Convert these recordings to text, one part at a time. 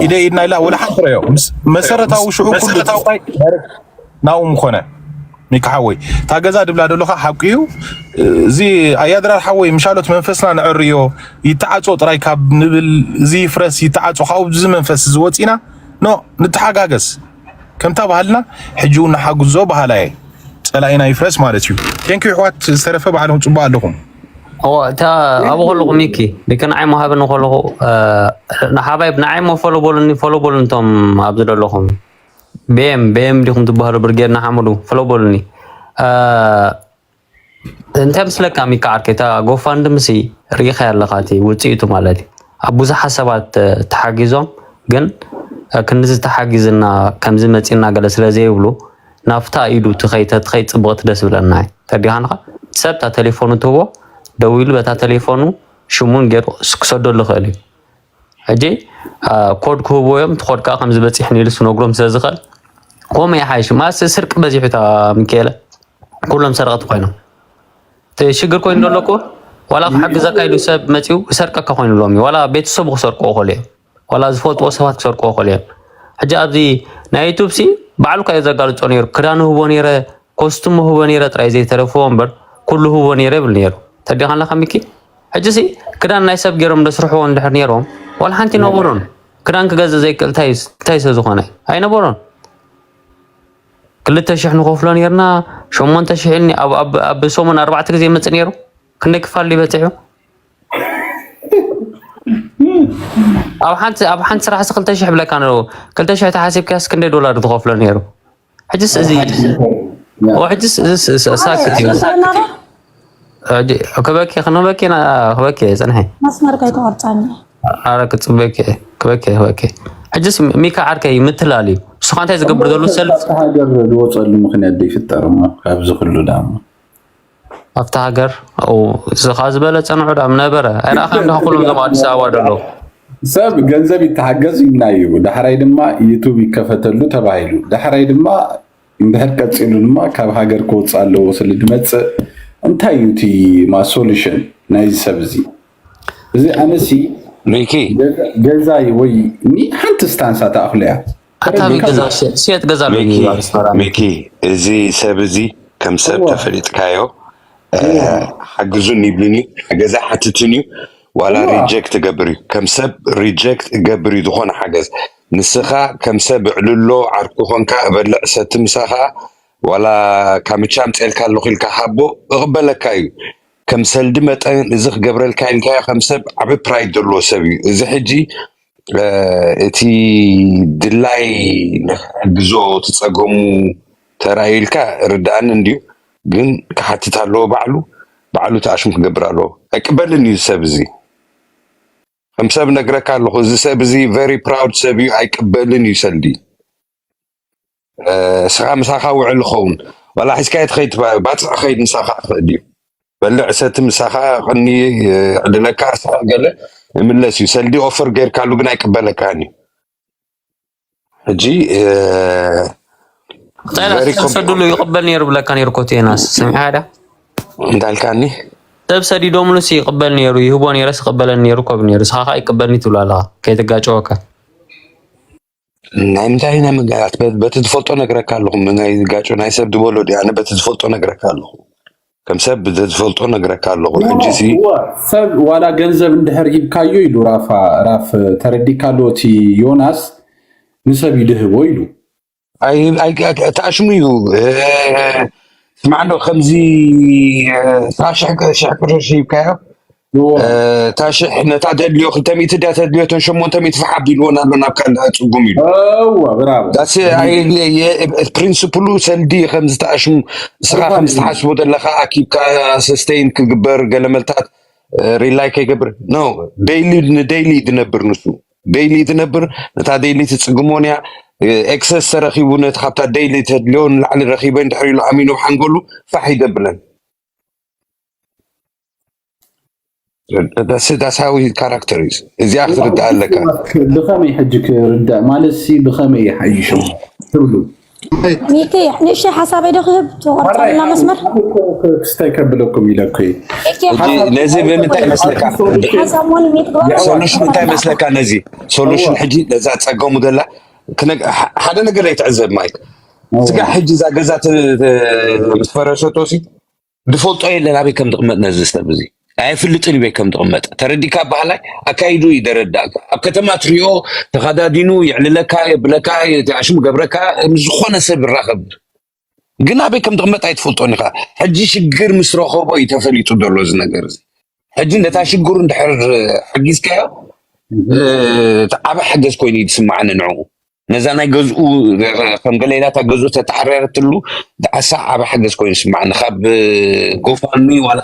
ኢደ ኢድና ኢላ ወላ ሓንቲ ረዮ። መሰረታዊ ሽዑ ኩሉ ጉዳይ ናኡ ምኾነ። ሚካ ሓወይ፣ እታ ገዛ ድብላ ደለኻ ሓቂ እዩ። እዚ ኣያድራር ሓወይ፣ ምሻሎት መንፈስና ንዕርዮ፣ ይተዓጾ ጥራይ ካብ ንብል፣ እዚ ይፍረስ ይተዓጾ፣ ካብኡ ብዚ መንፈስ እዚ ወጺና፣ ኖ፣ ንተሓጋገዝ። ከምታ ባህልና ሕጂ እውን ንሓግዞ ባህላየ። ጸላኢና ይፍረስ ማለት እዩ። ቴንክ ዩ ኣሕዋት፣ ዝተረፈ ባዕልኹም ጽቡቕ ኣለኹም። እዎ፣ እታ ኣብኡ ከለኹ ሚኪ፣ ልክ ንዓይ መሃበኒ ከለኹ፣ ንሓባይብ ንዓይ ሞ ፈሎ በሉኒ፣ ፈሎ በሉኒ እቶም ኣብዚ ዘለኹም። ቤም፣ ቤም ዲኹም ትበሃሉ ብርጌድ ንሓመዱ፣ ፈሎ በሉኒ። እንታይ ምስለካ ሚካ ዓርከይ፣ እታ ጎፋንድምሲ ርኢኻያ ኣለኻ፣ እቲ ውፅኢቱ ማለት እዩ። ኣብ ብዙሓት ሰባት ተሓጊዞም ግን ክንድዚ ተሓጊዝና ከምዚ መፂና ገለ ስለ ዘይብሉ ናብታ ኢዱ ትኸይ ተትኸይ ፅብቕቲ ደስ ብለና እዩ። ተዲኻንኻ ሰብ እታ ቴሌፎኑ ትህቦ ደዊሉ በታ ቴሌፎኑ ሽሙን ገይሩ ክሰደሉ ይኽእል እዩ። ሕጂ ኮድ ክህብዎ እዮም። እቲ ኮድ ከዓ ከምዚ በፂሕኒ ኢሉ ክነግሮም ስለ ዝኽእል ከምኡ ይሓይሽ። ማስ ስርቂ በዚሑ እታ ሚካኤለ ኩሎም ሰረቕቲ ኮይኖም እቲ ሽግር ኮይኑ ዘሎ እኮ ዋላ ክሕግዘካ ኢሉ ሰብ መፂኡ ክሰርቀካ ኮይኑ ሎም እዩ። ዋላ ቤተሰቡ ክሰርቅዎ ይኽእሉ እዮም። ዋላ ዝፈልጥዎ ሰባት ክሰርቅዎ ይኽእሉ እዮም። ሕጂ ኣብዚ ናይ ዩቱብ ሲ ባዕሉ ካዮ ዘጋልፆ ነይሩ። ክዳኑ ህቦ ነይረ፣ ኮስቱም ህቦ ነይረ ጥራይ ዘይተረፍዎ እምበር ኩሉ ህቦ ነይረ ይብል ነይሩ። ተዲኻ ኣለኻ ሚኪ? ሕጂ ሲ ክዳን ናይ ሰብ ገይሮም ደስርሕዎ እንድሕር ነይሮም ዋላ ሓንቲ ነበሮን። ክዳን ክገዝእ ዘይክእል እንታይ እንታይ ስለ ዝኾነ ኣይነበሮን። ክልተ ሽሕ ንኸፍሎ ነይርና ሸሞንተ ሽሕ ኢልኒ ኣብ ኣብ ኣብ ሰሙን ኣርባዕተ ግዜ ይመጽእ ነይሩ። ክንደይ ክፋል ድዩ በጺሑ? ኣብ ሓንቲ ኣብ ሓንቲ ስራሕ ሲ ክልተ ሽሕ ብለካ ነው። ክልተ ሽሕ ተሓሲብካስ ክንደይ ዶላር ትኸፍሎ ነይሩ? ሕጅስ እዚ ሕጅስ እዚ ሳክት እዩ። ክበኪ ክነበኪ ክበኪ ፅንሐ መስመር ከይተቆርፀኒ። ኣረ ክፅበኪ ክበኪ ክበኪ። ሕጅስ ሚካ ዓርከይ ምትላል እዩ። ንስኻ እንታይ ዝገብር ዘሎ ሰልፍ ሃገር ዝወፀሉ ምክንያት ዘይፍጠር እሞ ካብዚ ክሉ ዳሞ ኣብታ ሃገር ዝኻ ዝበለ ፀንዑ ዳም ነበረ። ኣይረኣኻን ዶ ኩሎም ዞም ኣዲስ ኣበባ ደሎ ሰብ ገንዘብ ይተሓገዝ ኢልና እዩ። ዳሕራይ ድማ ዩቱብ ይከፈተሉ ተባሂሉ። ዳሕራይ ድማ እንድሕር ቀፂሉ ድማ ካብ ሃገር ክወፅእ ኣለዎ ስለ ዝመፅእ እንታይ እዩ እቲ ማ ሶሉሽን ናይዚ ሰብ እዚ? እዚ ኣነሲ ሚኪ ገዛይ ወይ ኒ ሓንቲ ስታንሳ ተኣኽሎ እያ። ኣታ ኣበይ ገዛ ሸጥ ገዛ ኣሎ ሚኪ እዚ ሰብ እዚ ከም ሰብ ተፈሊጥካዮ ሓግዙን ይብልን እዩ። ሓገዛ ሓትትን እዩ። ዋላ ሪጀክት እገብር እዩ። ከም ሰብ ሪጀክት እገብር እዩ ዝኾነ ሓገዝ። ንስኻ ከም ሰብ እዕልሎ ዓርኩ ኾንካ እበልዕ ሰቲ ምሳኻ ዋላ ካምቻ ኣምፅኤልካ ኣለኹ ኢልካ ሃቦ እቕበለካ እዩ። ከም ሰልዲ መጠን እዚ ክገብረልካ ኢልካዮ ከም ሰብ ዓቢ ፕራይድ ዘለዎ ሰብ እዩ። እዚ ሕጂ እቲ ድላይ ንክሕግዞ እቲ ጸገሙ ተራእዩ ኢልካ ርድኣኒ እንድዩ፣ ግን ክሓትት ኣለዎ ባዕሉ፣ ባዕሉ እቲ ኣሽሙ ክገብር ኣለዎ። ኣይቅበልን እዩ ሰብ እዚ። ከም ሰብ ነግረካ ኣለኹ፣ እዚ ሰብ እዚ ቨሪ ፕራውድ ሰብ እዩ፣ ኣይቅበልን እዩ ሰልዲ። እስኻ ምሳኻ ውዕል ኸውን ዋላ ሒዝካዮ ትኸይድ ባፅዕ ኸይድ ምሳኻ ትኽእል እዩ። በልዕ ሰቲ ምሳኻ ቅኒ ዕድለካ ስሕቕ ገለ ይምለስ እዩ። ሰልዲ ኦፈር ገይርካሉ ግን ኣይቅበለካን እዩ። ሕጂ ሰዱሉ ይቕበል ነይሩ ብለካ ነይሩ ኮቴናስ ሰሚዕካ ዳ እንዳልካኒ ሰብ ሰዲዶምሉስ ይቕበል ነይሩ ይህቦ ነይረስ ይቕበለኒ ነይሩ ኮብ ነይሩ ስኻ ከዓ ይቅበልኒ ትብሉ ኣለኻ ከይትጋጨወካ ናይ ምንታይ ናይ መጋራት በቲ ዝፈልጦ ነግረካ ኣለኹ ናይ ጋጮ ናይ ሰብ ዝበሎ ዲ ኣነ በቲ ዝፈልጦ ነግረካ ኣለኹ ከም ሰብ ዝፈልጦ ነግረካ ኣለኹ ሕጂ ሲ ሰብ ዋላ ገንዘብ እንድሕር ሂብካዮ ኢሉ ራፋ ራፍ ተረዲካ ኣሎ እቲ ዮናስ ንሰብ ይድህቦ ኢሉ ተኣሽሙ እዩ ስማዕ ዶ ከምዚ ሽሕ ቅርሺ ሂብካዮ እታ ሽሕ ነታ ተድልዮ ክልተ ሚእቲ ድያ ተድልዮ እተን ሸሞንተ ሚእቲ ፍሓብ ኢልወን ኣሎ ናብ ካልእ ኣፅጉም ኢሉ እወ ብራቮ ዳስ ፕሪንስፕሉ ሰልዲ ከምዚ ተኣሽሙ እስኻ ከምዚ ተሓስቦ ዘለኻ ኣኪብካ ሰስተይን ክግበር ገለመልታት ሪላይ ከይገብር ኖ ዴይሊ ንዴይሊ ዝነብር ንሱ ዴይሊ ዝነብር ነታ ዴይሊ ትፅግሞን እያ ኤክሰስ ተረኪቡ ነቲ ካብታ ዴይሊ ተድልዮ ንላዕሊ ረኪበ እንድሕር ኢሉ ኣሚኑ ሓንጎሉ ፋሕ ይደብለን ዳሳዊ ካራክተር እዩ እዚኣ ክትርዳእ ኣለካ ብኸመይ ሕጂ ክርዳእ ማለት ሲ ብኸመይ ይሓይሾም ትብሉ ሚኪ፣ ንእሽተይ ሓሳበይ ዶ ክህብ? ትቆርጸልና መስመር? ክስታይ ከብለኩም ኢለ እኮ እዩ። ሚኪ፣ ሕጂ ነዚ ብምንታይ መስለካ? ሓሳብ ሞን ሚት ግበር። ሶሉሽን እንታይ መስለካ? ነዚ ሶሉሽን ሕጂ ነዛ ጸገሙ ዘላ ክነ- ሐ- ሓደ ነገር ኣይትዕዘብ ማይክ። ስጋ ሕጂ እዛ ገዛ ተ- ተ- ምስ ፈረሰቶሲ ዝፈልጦ የለን ኣበይ ከም ዝቕመጥ ነዚ ሰብ እዚ ኣይፍልጥን እዩ በይ ከም ዝቕመጥ ተረዲካ ባህላይ ኣካይዱ ይደረዳእካ ኣብ ከተማ ትሪኦ ተኻዳዲኑ ይዕልለካ የብለካ ኣሽሙ ገብረካ ምስ ዝኾነ ሰብ ይራኸብ ግን ኣበይ ከም ዝቕመጥ ኣይትፈልጦን ኢኻ ሕጂ ሽግር ምስ ረኸቦ እዩ ተፈሊጡ ዘሎ እዚ ነገር እዚ ሕጂ ነታ ሽግሩ እንድሕር ሓጊዝካዮ ዓበ ሓገዝ ኮይኑ እዩ ዝስማዓኒ ንዕኡ ነዛ ናይ ገዝኡ ከም ገለ ኢላ እታ ገዝኡ ተተሓረረትሉ ዓሳ ዓበ ሓገዝ ኮይኑ ይስማዓኒ ካብ ጎፋንሚ ዋላ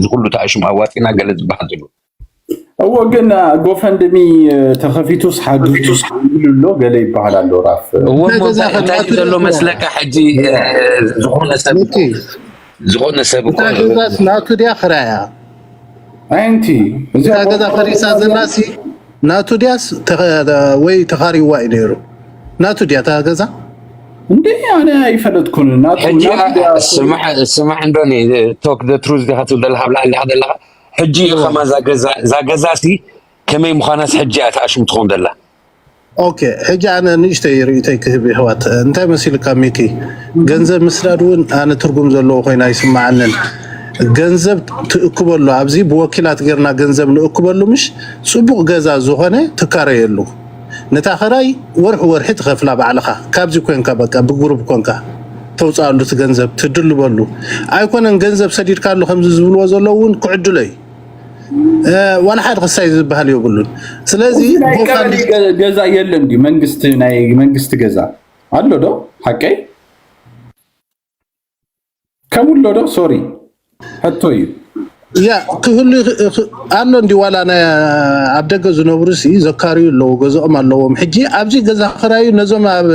ዝኩሉ ተኣሽሙ ኣዋፂና ገለ ዝበሃል ዘሎ እዎ ግን ጎፈንድሚ ተኸፊቱስ ሓጊዙ ኣሎ ገለ ይበሃል ኣሎ ራፍ እዎ እሞ ገዛ እንታይ እንታይ እዩ ከናቱ ዘሎ መስለካ ሕጂ ዝኾነ ሰብ ዝኾነ ሰብ እኮ እታ ገዛስ ናቱ ድያ ክራያ ኣይቲ እዚኣ እታ ገዛ ፈሪሳ ዘላሲ ናቱ ድያስ ተኸ- ወይ ተኻሪዋ እዩ ነይሩ ናቱ ድያ እታ ገዛ እንዴ ኣነ ኣይፈለጥኩን ናቱ ሕጂ ናቱ ድያ ስማዕ ስማዕ እንዶ ቶክ ደ ትሩዝ ዲኻ ትብል ዘለካ ኣብ ላዕሊ ዲኻ ዘለካ ሕጂ እዩ ከማ እዛ ገዛ እዛ ገዛ ሲ ከመይ ምዃናስ ሕጂ እያ ተኣሽሙ ትኸውን ዘላ ኦኬ ሕጂ ኣነ ንእሽተይ ርእይቶይ ክህብ ይሕዋት እንታይ መሲልካ ሚኪ ገንዘብ ምስዳድ እውን ኣነ ትርጉም ዘለዎ ኮይና ኣይስማዓንን ገንዘብ ትእክበሉ ኣብዚ ብወኪላት ጌርና ገንዘብ ንእክበሉ ምሽ ፅቡቅ ገዛ ዝኾነ ትካረየሉ ነታ ኸራይ ወርሒ ወርሒ ትኸፍላ ባዕልኻ ካብዚ ኮንካ በቃ ብጉሩብ ኮንካ ተውፅኣሉ እቲ ገንዘብ ትድልበሉ ኣይኮነን ገንዘብ ሰዲድካሉ ከምዚ ዝብልዎ ዘለዉ እውን ክዕድሎ እዩ ዋላ ሓደ ክሳይ ዝበሃል የብሉን ስለዚ ገዛ የለን መንግስቲ ናይ መንግስቲ ገዛ ኣሎ ዶ ሓቀይ ከምሎ ዶ ሶሪ ሕቶ እዩ ያ ክህሉ ኣሎ እንዲ ዋላ ናይ ኣብ ደገ ዝነብሩ ሲ ዘካርዩ ኣለዉ ገዛኦም ኣለዎም ሕጂ ኣብዚ ገዛ ክራዩ ነዞም ኣብ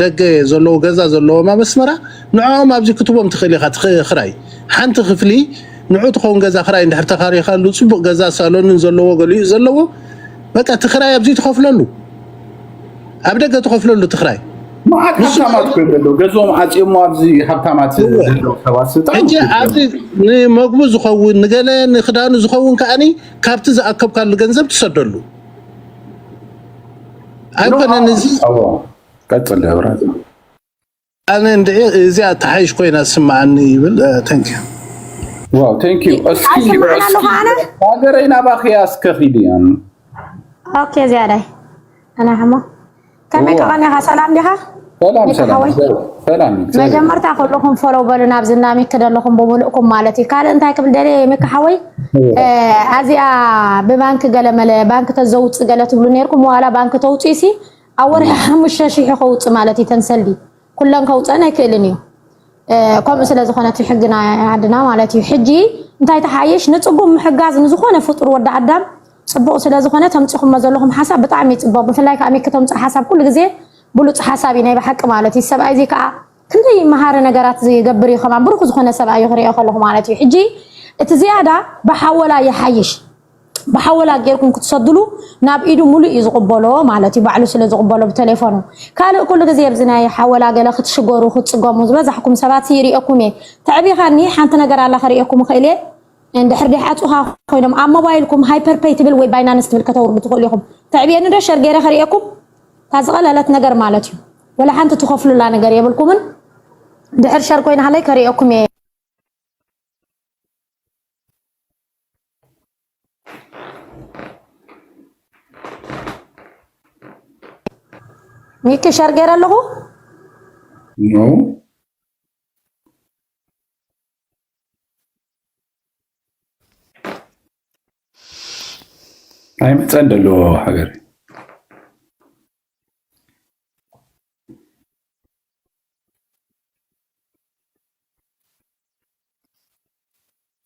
ደገ ዘለዉ ገዛ ዘለዎም ኣብ ኣስመራ ንዕኦም ኣብዚ ክትቦም ትኽእል ኢኻ ትኽራይ ሓንቲ ክፍሊ ንዑ ትኸውን ገዛ ክራይ እንድሕር ተኻሪኻሉ ፅቡቕ ገዛ ሳሎንን ዘለዎ ገሊኡ ዘለዎ በቃ ትኽራይ ኣብዚ ትኸፍለሉ ኣብ ደገ ትኸፍለሉ ትኽራይ መዓት ሃብታማት እኮ ዘለዉ ገዝኦም ዓፅዮሞ ኣብዚ ሃብታማት ዘለዉ ሰባት ስልጣን ሕጂ ኣብዚ ንመግቡ ዝኸውን ንገለ ንክዳኑ ዝኸውን ከዓኒ ካብቲ ዝኣከብካሉ ገንዘብ ትሰደሉ ኣይኮነን እዚ ቀፅል ብራዘር ኣነ እንድዒ እዚኣ ተሓይሽ ኮይና ዝስምዓኒ ይብል thank you ዋው thank you እስኪ ኣይስምዓን ኣለኹ ኣነ ሃገረይ ናባኺ ኣስከኺ ድያን ኦኬ ዝያዳይ ኣነ ሕሞ ከመይ ከቐኒኻ ሰላም ዲኻ ሰላም ሚኪ ሰላም ሓወይ ሰላም መጀመርታ ኩልኹም ፎሎው በሉና ኣብዚ እና ሚኪ ዘለኹም ብምልእኩም ማለት እዩ ካልእ እንታይ ክብል ደልየ ሚኪ ሓወይ ኣዚኣ ብባንኪ ገለመለ ባንኪ ተዘውፅእ ገለ ትብሉ ነርኩም ዋላ ባንኪ ተውፅእ ሲ ኣብ ወርሒ ሓሙሽተ ሽሕ ከውፅእ ማለት እዩ ተንሰልዲ ኩለን ከውፀን ኣይክእልን እዩ ከምኡ ስለ ዝኾነ እቲ ሕጊ ናይ ዓድና ማለት እዩ ሕጂ እንታይ ተሓይሽ ንፅጉም ምሕጋዝ ንዝኾነ ፍጡር ወዲ ኣዳም ፅቡቕ ስለ ዝኾነ ተምፂኹሞ ዘለኹም ሓሳብ ብጣዕሚ ፅቡቕ ብፍላይ ከዓ ሚኪ ተምፅእ ሓሳብ ኩሉ ግዜ ብሉፅ ሓሳብ እዩ ናይ ብሓቂ ማለት እዩ ሰብኣይ እዚ ከዓ ክንደይ መሃሪ ነገራት ዝገብር እዩ ከማን ብሩክ ዝኾነ ሰብኣይ እዩ ክሪኦ ከለኹ ማለት እዩ ሕጂ እቲ ዝያዳ ብሓወላ ይሓይሽ ብሓወላ ጌርኩም ክትሰድሉ ናብ ኢዱ ሙሉእ እዩ ዝቕበሎ ማለት እዩ ባዕሉ ስለ ዝቕበሎ ብቴሌፎኑ ካልእ ኩሉ ግዜ ኣብዚ ናይ ሓወላ ገለ ክትሽገሩ ክትፅገሙ ዝበዛሕኩም ሰባት ይርእየኩም እየ ተዕቢኻኒ ሓንቲ ነገር ኣላ ከርእየኩም እኽእል እየ እንድሕር ዲሓፁኻ ኮይኖም ኣብ ሞባይልኩም ሃይፐር ፔይ ትብል ወይ ባይናንስ ትብል ከተውርዱ ትኽእሉ ኢኹም ተዕብየኒ ዶ ሸር ገይረ ከርእየኩም እታ ዝቐለለት ነገር ማለት እዩ ወላ ሓንቲ ትኸፍሉላ ነገር የብልኩምን ድሕር ሸር ኮይና ሃለይ ከርእየኩም እየ ሚኪ ሸር ገይረ ኣለኹ No. ኣይመፀን ዘሎ ሃገር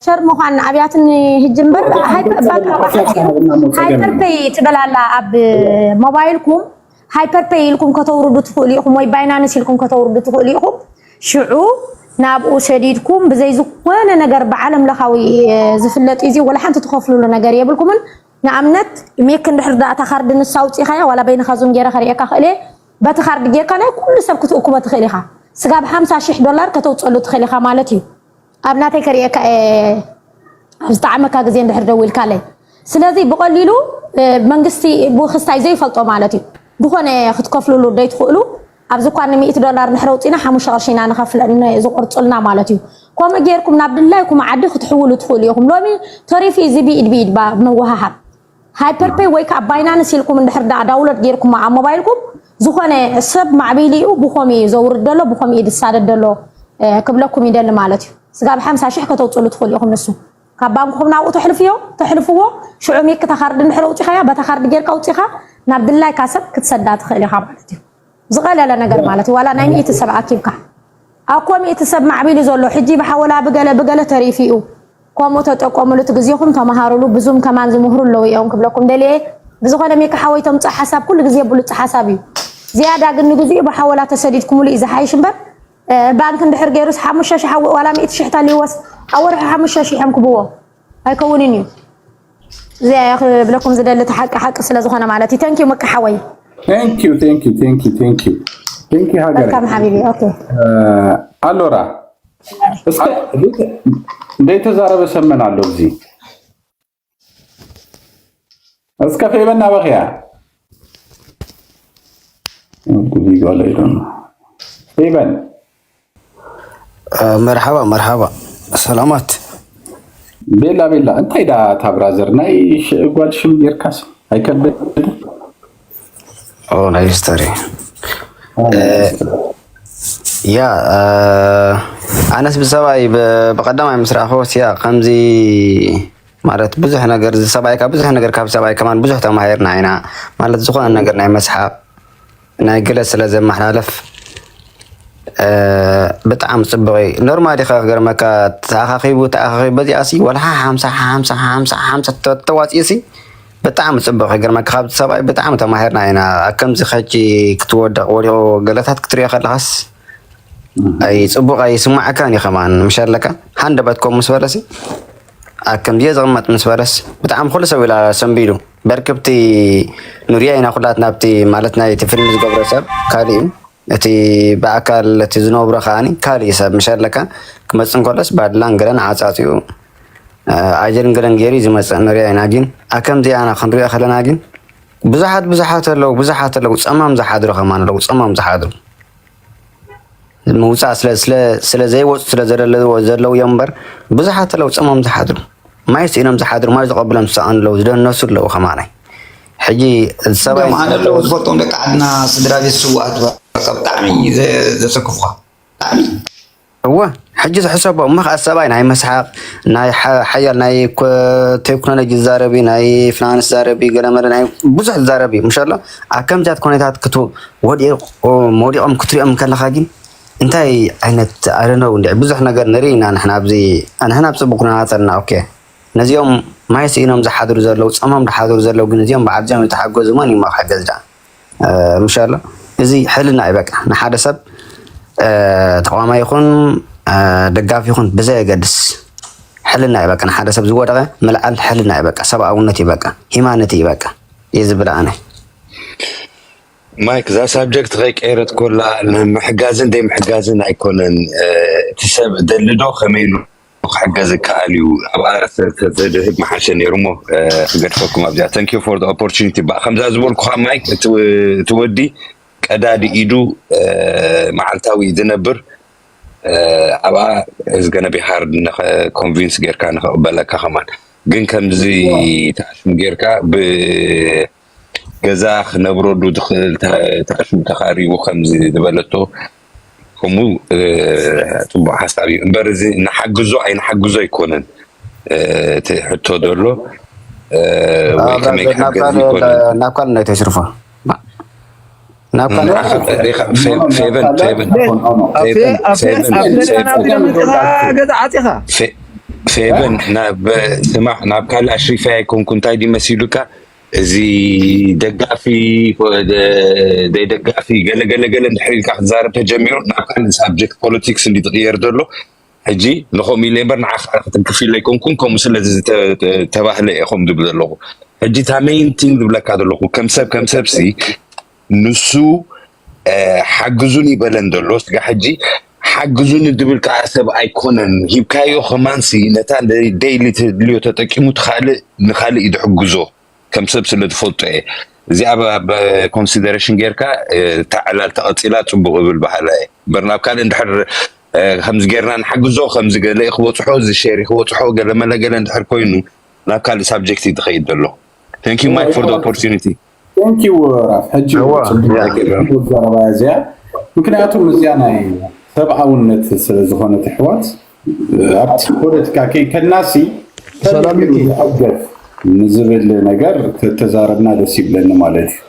ሸር ምዃን ኣብያትኒ ህጂ እምበር ሃይፐርፐይ ትበላላ ኣብ ሞባይልኩም ሃይፐርፐይ ኢልኩም ከተውርዱ ትኽእሉ ኢኹም ወይ ባይናንስ ኢልኩም ከተውርዱ ትኽእሉ ኢኹም ሽዑ ናብኡ ሰዲድኩም ብዘይ ዝኾነ ነገር ብዓለም ለኻዊ ዝፍለጥ እዩ ወላ ሓንቲ ትኸፍሉሉ ነገር የብልኩምን ንኣብነት ሜክ እንድሕር ዳእታ ካርድ ንሳ ኣውፂኻያ ዋላ በይንኻ ዙም ገይረ ከርእየካ ክእለ በቲ ካርድ ጌርካ ናይ ኩሉ ሰብ ክትእክቦ ትኽእል ኢኻ። ስጋብ ሓምሳ ሽሕ ዶላር ከተውፅእሉ ትኽእል ኢኻ ማለት እዩ። ኣብ ናተይ ከርእየካ እየ፣ ኣብ ዝጠዓመካ ግዜ እንድሕር ደዊልካለይ። ስለዚ ብቐሊሉ መንግስቲ ብክስታይ ዘይፈልጦ ማለት እዩ። ዝኾነ ክትከፍልሉ ዘይትኽእሉ፣ ኣብዚ እኳ ን ሚእቲ ዶላር እንድሕር ኣውፂና ሓሙሽተ ቅርሺ ኢና ንኸፍል ዝቆርፁልና ማለት እዩ። ከምኡ ጌርኩም ናብ ድላይኩም ዓዲ ክትሕውሉ ትኽእሉ ኢኹም። ሎሚ ተሪፉ እዚ ብኢድ ብኢድ ምውሃሃብ ሃይፐርፔይ ወይ ከዓ ባይናንስ ኢልኩም እንድሕር ደኣ ዳውንሎድ ጌርኩሞ ኣብ ሞባይልኩም፣ ዝኾነ ሰብ ማዕቢሉ እዩ ብኸምኡ እዩ ዘውርድ ዘሎ፣ ብኸምኡ እዩ ዝሳደድ ዘሎ ክብለኩም ይደሊ ማለት እዩ። ስጋብ ሓምሳ ሽሕ ከተውፅሉ ትኽእሉ ኢኹም። ንሱ ካብ ባንክኹም ናብኡ ተሕልፍዮ ተሕልፍዎ፣ ሽዑ ሚክ እታ ካርድ እንድሕር ኣውፂኻያ፣ በታ ካርድ ጌርካ ኣውፂኻ ናብ ድላይካ ሰብ ክትሰዳ ትኽእል ኢኻ ማለት እዩ። ዝቐለለ ነገር ማለት እዩ። ዋላ ናይ ሚእቲ ሰብ ኣኪብካ ኣኮ ሚእቲ ሰብ ማዕቢሉ ዘሎ ሕጂ ብሓወላ ብገለ ብገለ ተሪፉ እዩ። ከምኡ ተጠቀምሉ፣ እቲ ግዜኹም ተመሃሩሉ። ብዙም ከማን ዝምህሩ ኣለዉ እዮም ክብለኩም ደልየ። ብዝኾነ ሚካ ሓወይ ተምፅእ ሓሳብ ኩሉ ግዜ ብሉፅ ሓሳብ እዩ። ዝያዳ ግን ንግዚኡ ብሓወላ ተሰዲድኩምሉ እዩ ዝሓይሽ እምበር፣ ባንክ እንድሕር ገይሩስ ሓሙሽተ ሽሕ ዋላ ሚእቲ ሽሕ ተልይወስ ኣብ ወርሒ ሓሙሽተ ሽሕ እዮም ክብዎ ኣይከውንን እዩ። እዚኣ እያ ክብለኩም ዝደሊ፣ እቲ ሓቂ ሓቂ ስለ ዝኾነ ማለት እዩ። Thank you ምካ ሓወይ። Thank you, thank you, thank you, thank you, thank you ሃገር ከም ሓቢቢ። ኦኬ ኣሎራ እስከ ዘይተዛረበ ሰመን ኣሎ እዚ እስከ ፌበን ናበኽያ ፌበን መርሓባ መርሓባ ሰላማት ቤላ ቤላ እንታይ ዳ እታ ብራዘር ናይ ጓል ሽም ጌርካስ ኣይከብድ ናይ ስተሪ ያ ኣነስ ብሰብኣይ ብቀዳማይ ምስ ረኣኽዎስ ያ ከምዚ ማለት ብዙሕ ነገር ሰብኣይ ካብ ብዙሕ ነገር ካብ ሰብኣይ ከማን ብዙሕ ተማሂርና ኢና ማለት ዝኾነ ነገር ናይ መስሓቅ ናይ ግለ ስለ ዘመሓላልፍ ብጣዕሚ ፅቡቅ እዩ። ኖርማል ኢኻ ክገርመካ ተኣኻኺቡ ተኣኻኺቡ በዚኣ ሲ ወላ ሓምሳ ሓምሳ ሓምሳ ሓምሳ ተዋፂኡ ሲ ብጣዕሚ ፅቡቅ ክገርመካ ካብቲ ሰብኣይ ብጣዕሚ ተማሂርና ኢና። ከምዚ ከጂ ክትወደቅ ወዲቁ ገለታት ክትሪኦ ከለካስ ኣይ ፅቡቅ ኣይስማዓካን እዩ ከማን ምሽ ኣለካ ሃንደበት ኮም ምስ በለሲ ኣብ ከምዚ እየ ዝቕመጥ ምስ በለስ ብጣዕሚ ኩሉ ሰብ ኢላ ሰንቢዱ በርክብቲ ንሪኦ ኢና ኩላት ናብቲ ማለት ናይ እቲ ፊልም ዝገብሮ ሰብ ካልእ እዩ እቲ ብኣካል እቲ ዝነብሮ ከዓኒ ካልእ እዩ ሰብ ምሽ ኣለካ ክመፅእ እንከሎስ ባድላን ገለን ዓፃፂኡ ኣጀልን ገለን ገይሩ እዩ ዝመፅእ ንሪኦ ኢና ግን ኣብ ከምዚ ኣና ክንሪኦ ከለና ግን ብዙሓት ብዙሓት ኣለዉ ብዙሓት ኣለዉ ፀማም ዝሓድሩ ከማን ኣለዉ ፀማም ዝሓድሩ ምውፃእ ስለ ዘይወፁ ስለ ዘለዉ እዮም እምበር ብዙሓት ኣለዉ ፀሞም ዝሓድሩ ማይ ስኢኖም ዝሓድሩ ማይ ዝቐብሎም ዝሰኣኑ ኣለዉ ዝደነሱ ኣለዉ ከማናይ ሕጂ ሰብኣይ ኣነ ኣለዉ ዝፈልጦም ደቂ ዓድና ስድራ ቤት ስዋኣት ብጣዕሚ ዘሰክፉኻ ብጣዕሚ እወ ሕጂ ዝሕሰቦ እሞ ከዓ ሰብኣይ ናይ መስሓቕ ናይ ሓያል ናይ ቴክኖሎጂ ዝዛረብ እዩ ናይ ፍናንስ ዝዛረብ እዩ ገለመለ ናይ ብዙሕ ዝዛረብ እዩ ምሸሎ ኣብ ከምዚያት ኩነታት ክቱ ወዲቖም ክትሪኦም ከለኻ ግን እንታይ ዓይነት ኣረነው እንዲ ብዙሕ ነገር ንርኢ ኢና ንሕና ኣብዚ ንሕና ኣብ ፅቡቅ ኩነታት ኣለና ኦኬ ነዚኦም ማይ ስኢኖም ዝሓድሩ ዘለዉ ፀሞም ዝሓድሩ ዘለዉ ግን እዚኦም በዓልዚኦም ዝተሓገዙ መን እዩ ክሕገዝ ዳ ምሻሎ እዚ ሕልና እዩ በቃ ንሓደ ሰብ ተቃዋማይ ይኹን ደጋፊ ይኹን ብዘየገድስ ሕልና እዩ በቃ ንሓደ ሰብ ዝወደቀ ምልዓል ሕልና እዩ በቃ ሰብኣውነት እዩ በቃ ሂማነት እዩ በቃ እየ ዝብል ኣነ ማይክ እዛ ሳብጀክት ከይቀየረት ኮላ ንምሕጋዝን ዘይምሕጋዝን ኣይኮነን እቲ ሰብ ደልዶ ከመይ ክሕገዝ ይከኣል እዩ ኣብኣ ተድህብ መሓሸ ነይሩ እሞ ክገድፈኩም ኣብዚኣ thank you for the opportunity ብኣ ከምዛ ዝበልኩኻ ማይክ እቲ ወዲ ቀዳዲ ኢዱ መዓልታዊ ዝነብር ኣብኣ is gonna be hard convince ጌርካ ንክቕበለካ ከማን ግን ከምዚ ተኣሽሙ ጌርካ ብ ገዛ ክነብረሉ ዝኽእል ተኣሽሙ ተኻሪቡ ከምዚ ዝበለቶ ከምኡ ፅቡቅ ሓሳብ እዩ እምበር እዚ ንሓግዞ ኣይንሓግዞ ኣይኮነን እቲ ሕቶ ዘሎ ወይ ከመይ ክሕገዝ ይኮነን ናብ ካልእ ናይ ተሽርፎ ናብ ካልእ ፌቨን ፌቨን ፌቨን ፌቨን ፌቨን ፌቨን ፌቨን ናብ ስማዕ ናብ ካልእ ኣሽሪፋ ኣይኮንኩ እንታይ ድዩ መሲሉካ እዚ ደጋፊ ዘይደጋፊ ገለገለገለ እንድሕር ኢልካ ክትዛረብ ተጀሚሩ ናብ ካልእ ሳብጀክት ፖለቲክስ እንዲ ትቕየር ዘሎ ሕጂ ንኸምኡ ኢለ እምበር ንዓኻ ክትንክፍ ኢለ ኣይኮንኩን ከምኡ ስለ ዝተባህለ እየ ከም ዝብል ዘለኹ ሕጂ እታ ሜይን ቲንግ ዝብለካ ዘለኹ ከም ሰብ ከም ሰብሲ ንሱ ሓግዙኒ ይበለን ዘሎ። ስጋ ሕጂ ሓግዙኒ ድብል ከዓ ሰብ ኣይኮነን። ሂብካዮ ከማንሲ ነታ ደይሊ ትድልዮ ተጠቂሙ ትኻልእ ንኻልእ እዩ ድሕግዞ። ከም ሰብ ስለ ዝፈልጦ እየ። እዚኣ ኣብ ኮንሲደሬሽን ጌርካ እታ ዕላል ተቐፂላ ፅቡቕ እብል በሃላ እየ። እምበር ናብ ካልእ እንድሕር ከምዚ ጌርና ንሓግዞ፣ ከምዚ ገለ ክበፅሖ፣ እዚ ሼር ክበፅሖ፣ ገለ መለ ገለ እንድሕር ኮይኑ ናብ ካልእ ሳብጀክት እዩ ዝኸይድ ዘሎ። Thank you Mike for the opportunity. Thank you ራፍ። ሕጂ ፅቡቅ ዘረባ እያ እዚኣ፣ ምክንያቱም እዚኣ ናይ ሰብኣውነት ስለ ዝኾነት ኣሕዋት ኣብቲ ፖለቲካ ከይከድናሲ ሰላም ይገፍ ንዝብል ነገር ተተዛረብና ደስ ይብለኒ ማለት እዩ።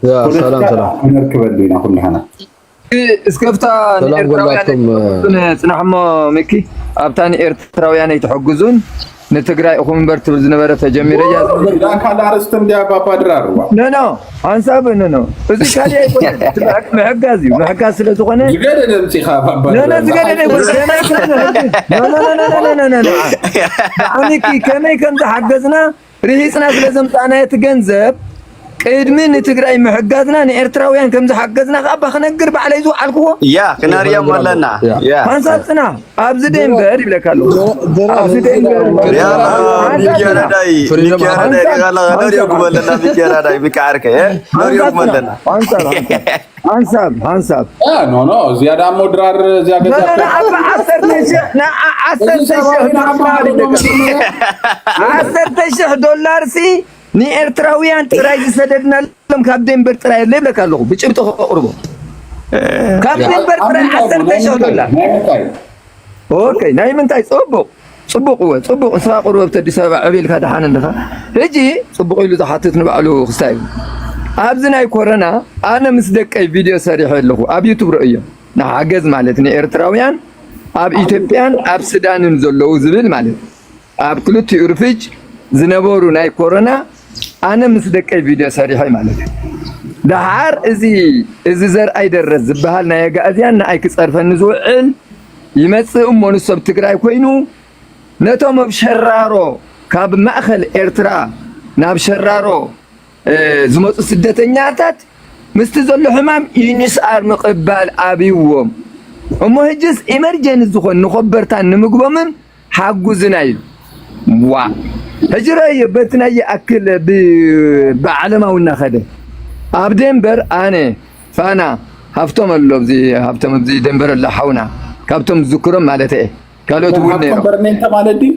ያ ሰላም ሰላም። ነርክበሉ ኢና ኩላህና። እስከፍታ ንኤርትራውያን ጽናሕሞ ሚኪ ኣብታ ንኤርትራውያን ኣይትሕግዙን ንትግራይ እኹም እምበር ትብል ዝነበረ ተጀሚረ እያ። ካልእ ኣርእስቲ እንድያ ባባ ድራር። ኖ ኖ ሓንሳብ ኖ ኖ እዚ ካልእ ኣይኮነን። ምሕጋዝ እዩ። ምሕጋዝ ስለ ዝኾነ ዝገደደ ምጺኻ ባባ ድራር። ኖ ኖ ዝገደደ ኣይኮነን። ከመይ ከም ዝሓገዝና ርሂጽና ስለ ዘምጻእናዮ እቲ ገንዘብ ቅድሚ ንትግራይ ምሕጋዝና ንኤርትራውያን ከም ዝሓገዝና ከኣ እባ ክነግር ባዕለይ ዝወዓልክዎ። ያ ክነርእዮም ኣለና። ያ ሓንሳብ ጽናሕ ኣብዚ ደንበር ይብለካ ኣለኹ። ኣብዚ ደንበር ያ ሚኪ ረዳይ ሚኪ ረዳይ ቃላ ነርእዮኩም ኣለና። ሚኪ ረዳይ ሚኪ ዓርከ ነርእዮኩም ኣለና። ሓንሳብ ሓንሳብ ሓንሳብ ሓንሳብ ኖ ኖ እዚኣ ዳሞ ድራር እዚኣ ገዛ ዓሰርተ ሺሕ ዶላር ዓሰርተ ሺሕ ዶላር ሲ ንኤርትራውያን ጥራይ ዝሰደድናሎም ካብ ደንበር ጥራይ የለ ይብለካ ኣለኹ። ብጭብጢ ከቕርቦ ካብ ደንበር ጥራይ ዓሰርተ ሺሕ ዶላር። ኦኬ ናይ ምንታይ ጽቡቕ ጽቡቕ እወ ጽቡቕ ንስኻ ቁሩብ ኣብቲ ኣዲስ ኣበባ ዕብ ኢልካ ደሓን ኣለኻ። ሕጂ ጽቡቕ ኢሉ ዝሓትት ንባዕሉ ክስታይ እዩ። ኣብዚ ናይ ኮረና ኣነ ምስ ደቀይ ቪድዮ ሰሪሐ ኣለኹ ኣብ ዩቱብ ርእዮ። ንሓገዝ ማለት ንኤርትራውያን ኣብ ኢትዮጵያን ኣብ ስዳንን ዘለዉ ዝብል ማለት ኣብ ክልቲኡ ርፍጅ ዝነበሩ ናይ ኮረና ኣነ ምስ ደቀይ ቪድዮ ሰሪሐ ማለት እዩ። ደሓር እዚ እዚ ዘርኣይ ደረስ ዝበሃል ናይ ኣጋእዝያን ንኣይ ክጸርፈኒ ዝውዕል ይመጽእ እሞ ንሱ ኣብ ትግራይ ኮይኑ ነቶም ኣብ ሸራሮ ካብ ማእኸል ኤርትራ ናብ ሸራሮ ዝመፁ ስደተኛታት ምስቲ ዘሎ ሕማም ዩኒስኣር ምቕባል ኣብይዎም እሞ ህጅስ ኢመርጀንስ ዝኾን ንኾበርታን ንምግቦምን ሓጉዝና ኢሉ። ዋ ሕጂ ረእዮ በቲ ናይ ይኣክል ብዓለማዊ እናኸደ ኣብ ደንበር ኣነ ፋና ሃፍቶም ኣሎ ኣብዚ ሃፍቶም ኣብዚ ደንበር ኣሎ ሓውና ካብቶም ዝዝክሮም ማለት እየ ካልኦት እውን ነይሮም። በርኔንተ ማለት ድዩ?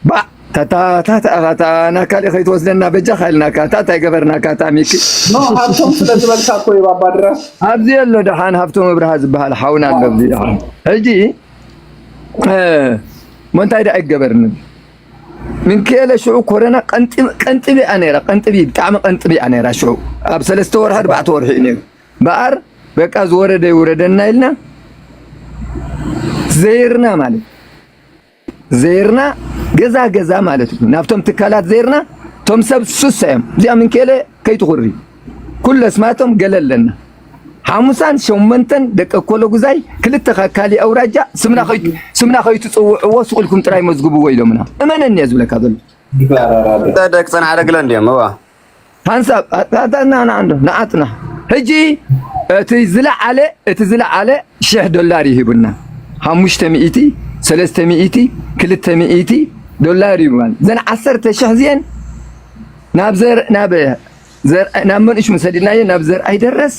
ባዕ ታታ ታታ ታታ ናካሊ ከይትወስደና በጃኻ ኢልናካ ታታ ይገበርናካ ታሚኪ ኖ ሃብቶም ስለ ዝበልካ እኮ እዩ ባባ ድራ። ኣብዚ ኣሎ ደሓን ሃብቶም ኣብርሃ ዝበሃል ሓውና ኣሎ ኣብዚ ደሓን ሕጂ እ፣ ሞ እንታይ ደኣ ይገበርኒ ምንክኤለ ሽዑ ኮረና ቀንጢ- ቀንጢቢኣ ነይራ ቀንጢቢ ብጣዕሚ ቀንጢቢኣ ነይራ ሽዑ ኣብ ሰለስተ ወርሒ ኣርባዕተ ወርሒ እዩ ነይሩ በኣር በቃ ዝወረደ ይውረደና ኢልና ዘይርና ማለት ዘይርና ገዛ ገዛ ማለት እዩ ናብቶም ትካላት ዘይርና ቶም ሰብ ሱሳ እዮም እዚኣ ምንክኤለ ከይትኹሪ ኩለ ስማቶም ገለ ኣለና ሓሙሳን ሸሞንተን ደቂ ኮሎጉዛይ ክልተ ካካሊ ኣውራጃ ስምና ከይትፅውዕዎ ስቕ ኢልኩም ጥራይ መዝግብዎ ኢሎምና እመነኒ እየ ዝብለካ ዘሎ ደቂ ፅንሓ ደግለ እንዲዮም እዋ ሓንሳብ ኣጣጣና ንዓንዶ ንዓጥና ሕጂ እቲ ዝለዓለ እቲ ዝለዓለ ሽሕ ዶላር ይሂቡና ሓሙሽተ ሚእቲ ሰለስተ ሚእቲ ክልተ ሚእቲ ዶላር ይባል ዘን ዓሰርተ ሽሕ ዚአን ናብ ዘር ናብ ዘር ናብ መንእሽ መሰዲናዮ ናብ ዘር ኣይደረስ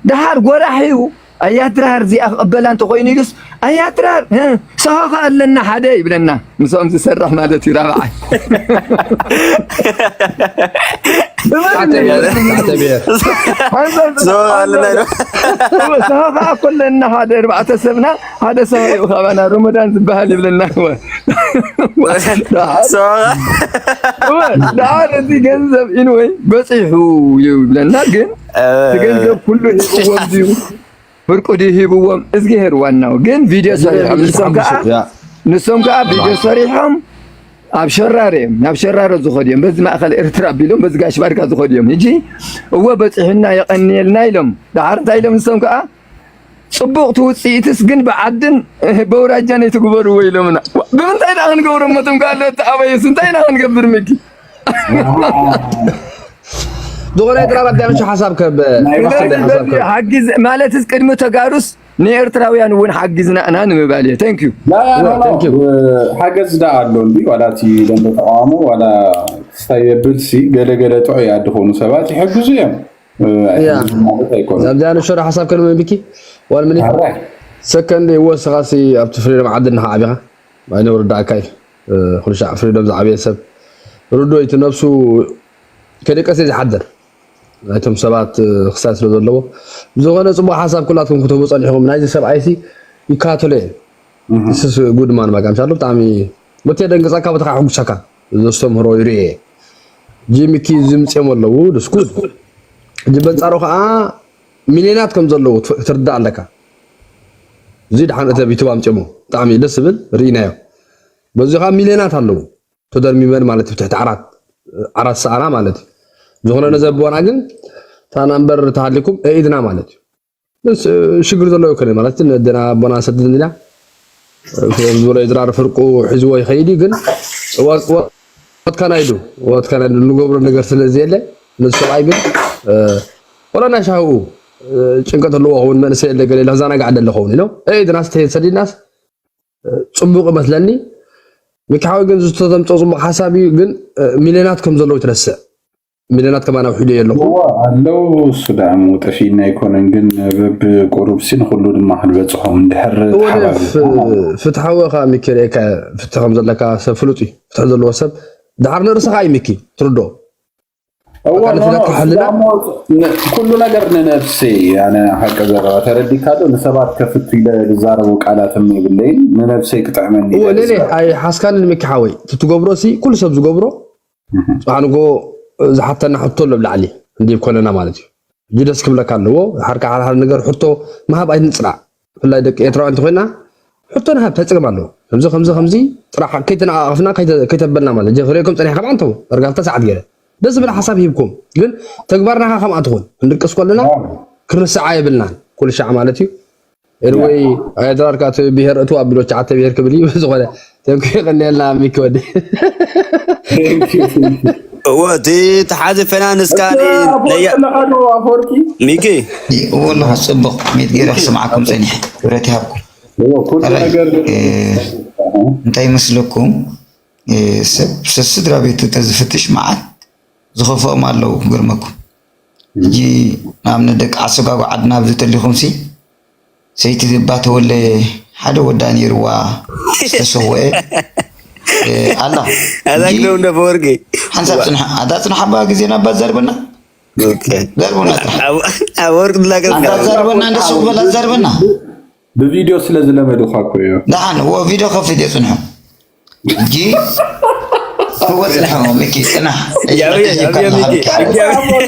ደሓር ጎራሕ እዩ ኣያ ድራር እዚኣ ክቕበላ እንተኾይኑ ኢሉስ ኣያ ድራር ሰኸኸ ኣለና ሓደ ይብለና ምስኦም ዝሰርሕ ማለት እዩ ራብዓይ ሰኸኸ ኮለና ሓደ ኣርባዕተ ሰብና ሓደ ሰኸ እዩ ካባና ሮሞዳን ዝበሃል ይብለና ደሓር እቲ ገንዘብ ኢንወይ በፂሑ ይብለና ግን እቲ ገንዘብ ኩሉ ሂብዎም ድዩ ፍርቁ ድዩ ሂብዎም እዝግሄር ዋናው ግን ቪድዮ ሰሪሖም ንሶም ከዓ ንሶም ከዓ ቪድዮ ሰሪሖም ኣብ ሸራሮ እዮም ናብ ሸራሮ ዝኸዱ እዮም በዚ ማእኸል ኤርትራ ኣቢሎም በዚ ጋሽ ባርካ ዝኸዱ እዮም ሕጂ እወ በፂሑና የቐንየልና ኢሎም ደሓር እንታይ ኢሎም ንሶም ከዓ ፅቡቕ ትውፅኢትስ ግን ብዓድን በውራጃን ኣይትግበርዎ ኢሎምና። ዋ፣ ብምንታይ ኢና ክንገብሮ እሞ እቶም ካልኦት ተኣበዩስ እንታይ ኢና ክንገብር ሚኪ? ዝኾነ ጥራራት ዳንሹ ሓሳብ ከብ ናይ ሓሳብ ባሕሪ ሓሳብ ከብ ሓጊዝ ማለትስ ቅድሚ ተጋሩስ ንኤርትራውያን እውን ሓጊዝና ኢና ንምባል እየ። Thank you። ላ ላ ላ Thank you። ሓገዝ ዳ ኣሎ እንዲ ዋላ እቲ ደንበ ተቃውሞ ዋላ ክስታይ የብል ሲ ገለ ገለ ጥዑይ ኣድኾኑ ሰባት ይሕግዙ እዮም። ያ ኣይሕግዙ ማለት ኣይኮነ። ዛብዚኣ ንሸሮ ሓሳብ ከልመ ቢኪ ዋል ምኒት ኣራይ ሰከንድ ይወስኻሲ ኣብቲ ፍሪደም ዓዲ ንኻ ዓቢኻ ኣይነውርዳእካይ ኩልሻዕ ፍሪደም ዝዓበየ ሰብ ርዶ እቲ ነብሱ ከደቀሰ ዝሓድር ናይቶም ሰባት ክሳይ ስለ ዘለዎ ብዝኾነ ፅቡቅ ሓሳብ ኩላትኩም ክትህቡ ፀኒሕኩም ናይዚ ሰብኣይሲ ይከታተሎ እየ ስስ ጉድማን በቃ ምሻሉ ብጣዕሚ ወትየ ደንግፀካ ቦታካ ሕጉሰካ ዘስተምህሮ ይርእ እየ ጂሚኪ ዝምፅኦም ኣለዉ ደስኩል እጂ በንፃሩ ከዓ ሚልዮናት ከም ዘለዉ ክትርዳእ ኣለካ እዚ ድሓን እቲ ዩቱብ ኣምፅሞ ብጣዕሚ ደስ ዝብል ርኢናዮ በዚ ከዓ ሚልዮናት ኣለዉ ተደርሚመን ማለት እዩ ትሕቲ ዓራት ዓራት ሰኣና ማለት እዩ ዝኾነ ነዘብዋና ግን እታ ናምበር ተሃሊኩም እኢድና ማለት እዩ ሽግር ዘለዎ ይኮነ ማለት ነደና ኣቦና ሰድን ኢላ ዝበሎ ይድራር ፍርቁ ሒዝዎ ይኸይድ እዩ ግን ወትካና ኢዱ ወትካና ኢዱ ንገብሮ ነገር ስለ ዘየለ ነዚ ሰብኣይ ግን ወላ ናይ ሻህኡ ጭንቀት ኣለዎ ኸውን መንእሰይ የለ ገለ ለዛናጋዕ ደለ ኸውን ኢሎ እኢድናስ ተሰዲድናስ ፅቡቕ ይመስለኒ። ሚኪ ሓወይ ግን ዝተተምፀ ፅቡቕ ሓሳብ እዩ ግን ሚልዮናት ከም ዘለዉ ትረስዕ። ሚልዮናት ከማን ኣውሒዶ የለኹ። እዎ ኣለዉ እሱ ደኣ ጠፊእና ኣይኮነን ግን በብ ቁሩብሲ ንኩሉ ድማ ክንበፅሖም እንድሕር እወ ተሓባቢርና ማለት እዩ። ፍትሓዊ ኢኻ ሚኪ ርኤካ ፍትሒ ከም ዘለካ ሰብ ፍሉጥ እዩ። ፍትሒ ዘለዎ ሰብ ድሓር ንርእስኻ እዩ ሚኪ ትርድኦ። እወ በቃ ኖ ኖ ንፍለካ እሱ ሓልና ደሞ ን- ኩሉ ነገር ንነፍሰይ ኣነ ሓቂ ዘረባ ተረዲካ ዶ ንሰባት ከፍቱ ኢለ ዝዛረቡ ቃላት የብለይን ንነፍሰይ ክጥዕመኒ እወ ኢለ ሌሌ ዝዛረብ ኣይ ሓስካን ንምኪ ሓወይ እቲ ትገብሮ ሲ ኩሉ ሰብ ዝገብሮ እህ። ጽባሕ ንጎ ዝሓተና ሕቶ ኣሎ ብላዕሊ እንዲብ ኮለና ማለት እዩ ሕጂ ደስ ክብለካ ኣለዎ ሓርካ ሓርሓር ነገር ሕቶ ምሃብ ኣይንፅላእ ብፍላይ ደቂ ኤርትራውያን እንተኮይና ሕቶ ንሃብ ታይ ፀገም ኣለዎ ከምዚ ከምዚ ከምዚ ጥራሕ ከይተነቃቀፍና ከይተ- ከይተበልና ማለት እዩ ክሪኦ ከም ፀኒሕካ ብዓንተው ዳርጋ ክልተ ሰዓት ገይረ ደስ ዝብል ሓሳብ ሂብኩም ግን ተግባርና ከ ከምኣ ትኹን ክንድቅስ ከለና ክንርስዓ የብልናን ኩሉ ሻዕ ማለት እዩ ኤርወይ ኣድራርካ እቲ ብሄር እቱ ኣቢሎ ቻዓተ ብሄር ክብል እዩ ዝኾነ ተንኩ ይቀኒየልና ሚኪ ወዲ እዎ እቲ ተሓዚ ፈናን እስካ ነያ ኣለኻዶ ኣፈወርቂ ሚኪ እዎ ኣለኹ ጽቡቕ ሜት ገይረ ክስምዓኩም ጸኒሐ ክብረት ይሃብኩም እዎ፣ ኩሉ ኣራይ ነገር እ፣ እንታይ ይመስለኩም እ፣ ሰብ ሰስድራ ቤቱ ተዝፍትሽ መዓት ዝኸፍኦም ኣለዉ ክገርመኩም ሕጂ ንኣብነት ደቂ ዓሰጋጉ ዓድና ኣብዚ ተሊኹም ሲ ሰይቲ ዝባ ተወለ ሓደ ወዳ ነይርዋ ዝተሰወአ እ፣ ኣላ ኣዛግደው እንደ ፈወርቂ ሓንሳብ ፅንሐ ኣታ ፅንሓ ባ ግዜና ባ ዘርበና ዘርበና ጥራሕ ኣብ ወርቅ ድላገብ ኣታ ዘርበና እንደሱ በላ ዘርበና ብቪድዮ ስለ ዝለመድኻ እኮ እዩ። ደሓን እዎ ቪድዮ ከፊት እየ ፅንሑ ሕጂ እዎ ፅንሑ ሚኪ ፅናሕ ያብየ ያብየ ሚኪ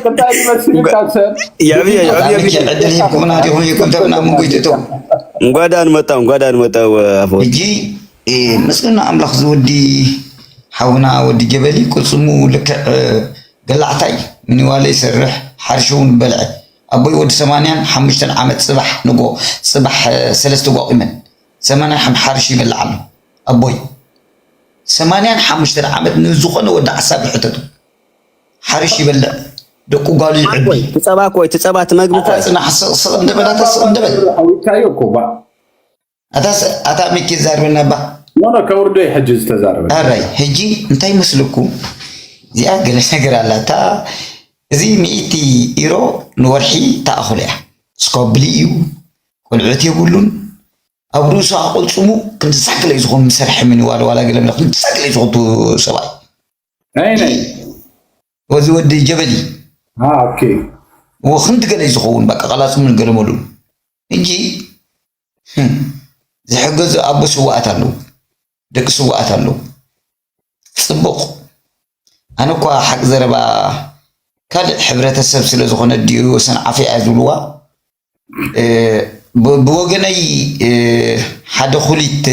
እንታይ ይመስልካ ሰብ ያብየ ያብየ ሚኪ ሚኪ ዕድል ሂብኩምና ዲኹም ይቁንተብና ምንጎይትቶ እንኳ ደኣ ንመጣው እንኳ ደኣ ንመጣው ኣፎ ሕጂ እ፣ ምስግና ኣምላኽ ዝወዲ ሓውና ወዲ ጀበሊ ቅልፅሙ ልክዕ እ፣ ገላዕታይ ምኒዋለ ይሰርሕ ሓርሽ እውን በልዐ ኣቦይ ወዲ ሰማንያን ሓሙሽተን ዓመት ፅባሕ ንጎ ፅባሕ እ፣ ሰለስተ ጓቂመን ሰማንያን ሓም ሓርሽ ይበልዕ ኣሎ ኣቦይ ሰማንያን ሓሙሽተን ዓመት ንዝኾነ ወዲ ዓሳቢ ሕተቱ ሓርሽ ይበልዕ ደቁ ጓሉ ይዕቢ ትፀባ ኮይ ትፀባ ትመግቢ ኣታ ኮይ ፅናሕ ስቕ ስቕ እንደበል ኣታ ስቕ እንደበል ሓዊካዮ እኮ ባ ኣታ ስ- ኣታ ሚኪ ዛርበና ባ ኖ ኖ ከውርዶ እዩ ሕጂ ዝተዛረበ ኣራይ ሕጂ እንታይ መስልኩም እዚኣ ገለ ነገር ኣላ እታ እዚ ሚእቲ ኢሮ ንወርሒ ተኣኽሎ እያ ስኮብሊ እዩ ቆልዑት የብሉን ኣብ ርእሱ ኣቆልፅሙ ክንዲ ሳክለ እዩ ዝኾን ምሰርሐ ምንዋል ዋላ ገለ ምለ ክንዲ ሳክለ እዩ ዝኾን ሰብኣይ ናይ ናይ ወዚ ወዲ ጀበሊ ኦኬ ወክንዲ ገለ እዩ ዝኸውን በቃ ቀላፅሙ ንገለመሉ እንጂ ዝሕገዙ ኣቦ ስዋኣት ኣለዉ ደቂ ስዋኣት ኣለዉ ፅቡቕ ኣነ እኳ ሓቂ ዘረባ ካልእ ሕብረተሰብ ስለ ዝኾነ ድዩ ሰንዓፈ እያ ዝብልዋ ብወገነይ ሓደ ኩሊት